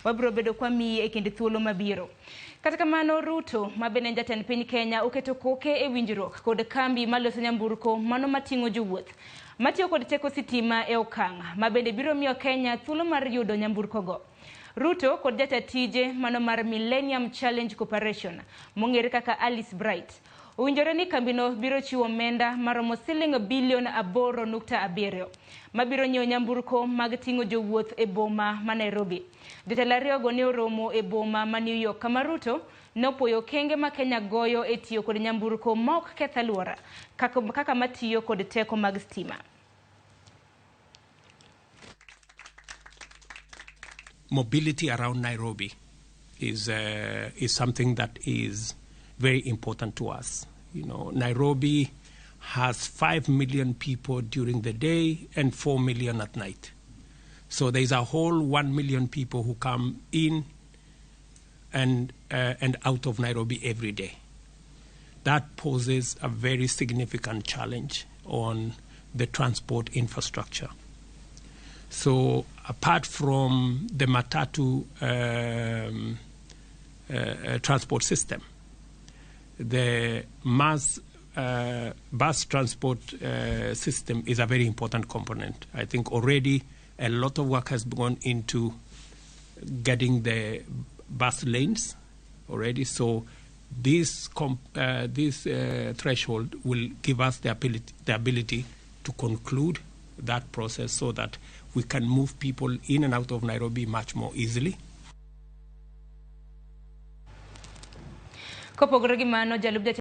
Wabiro bedo kwamiyi e kind thuolo mabiro. Kata kamano, Ruto, ma bende en jatend piny Kenya, oketo koke e winjruok kod kambi maloso nyamburko mano mating'o jowuoth matiyo kod teko sitima e okang' ma bende biro miyo Kenya thuolo mar yudo nyamburkogo. Ruto kod jata tije mano mar Millennium Challenge Corporation mong'ere kaka Alice Bright owinjore ni kambino biro chiwo omenda maromo siling bilion 8.7 mabiro nyiewo nyamburko mag ting'o jowuoth e boma ma Nairobi. Jotelo ariyogo ne oromo e boma ma New York kama Ruto nopuoyo okenge ma Kenya goyo e tiyo kod nyamburko ma ok keth alwora kaka matiyo kod teko mag stima. Mobility around Nairobi is something that is very important to us. Nairobi has 5 million people during the day and 4 million at night. So there's a whole 1 million people who come in and out of Nairobi every day. That poses a very significant challenge on the transport infrastructure. So apart from the Matatu transport system, the mass bus transport system is a very important component. I think already a lot of work has gone into getting the bus lanes already. So this threshold will give us the ability to conclude that process so that we can move people in and out of Nairobi much more easily. Kopogore gi mano, jalup jatend